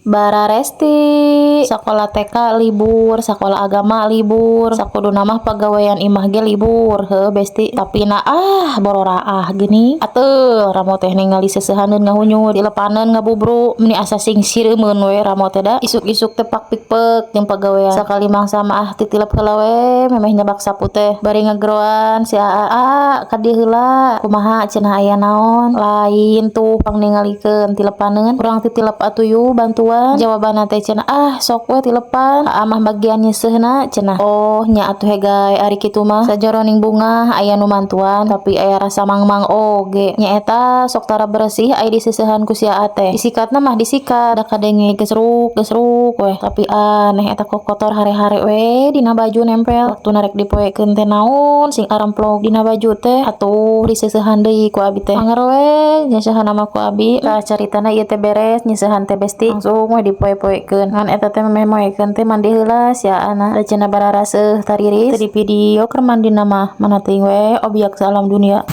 Bararesti sakola TK libur, sakola agama libur, sakuduna mah pagawean imah ge libur, heuh, Besti. Tapi na ah, bororaah geuning. Atuh Ramo teh ningali seuseuhaneun ngahunyut, dilepaneun ngabubru, meni asa sing sireumeun we Ramo teh da. Isuk-isuk teh pak pikpek jeung pagawean. Sakali mangsa mah ah, titilep heula we memeh nyabak sapu teh. Bari ngageroan si Aa, "Aa, ka dieu heula." "Kumaha?" cenah, "Aya naon?" "Lain tuh, pang ningalikeun tilepaneun." "Urang titilep atuh, yu bantuan." Jawabanna teh cenah, "Ah, sok we tilepan, Aa mah bagian nyeuseuhna," cenah. "Oh, nya atuh hegai ari kitu mah." Sajoroning bungah aya nu mantuan, tapi aya rasa mangmang oge. Nyaeta sok tara beresih ai diseuseuhan ku si Aa teh. Disikatna mah disikat, da kadenge gesruk gesruk weh. Tapi aneh, eta kok kotor hare-hare we dina baju nempel. Waktu rek dipoekeun teh naon sing aremplog dina baju teh, atuh diseuseuhan deui ku abi teh. Anger we nyeusehan mah ku abi. Tah, caritana ieu teh beres nyeusehan teh, Besti, langsung we dipoe-poekeun. Ngan eta teh memeh moekeun teh mandi heula si Aana. Da cenah bararaseuh tariris. Teu di video keur mandina mah, mana teuing we obyek sa alam dunia.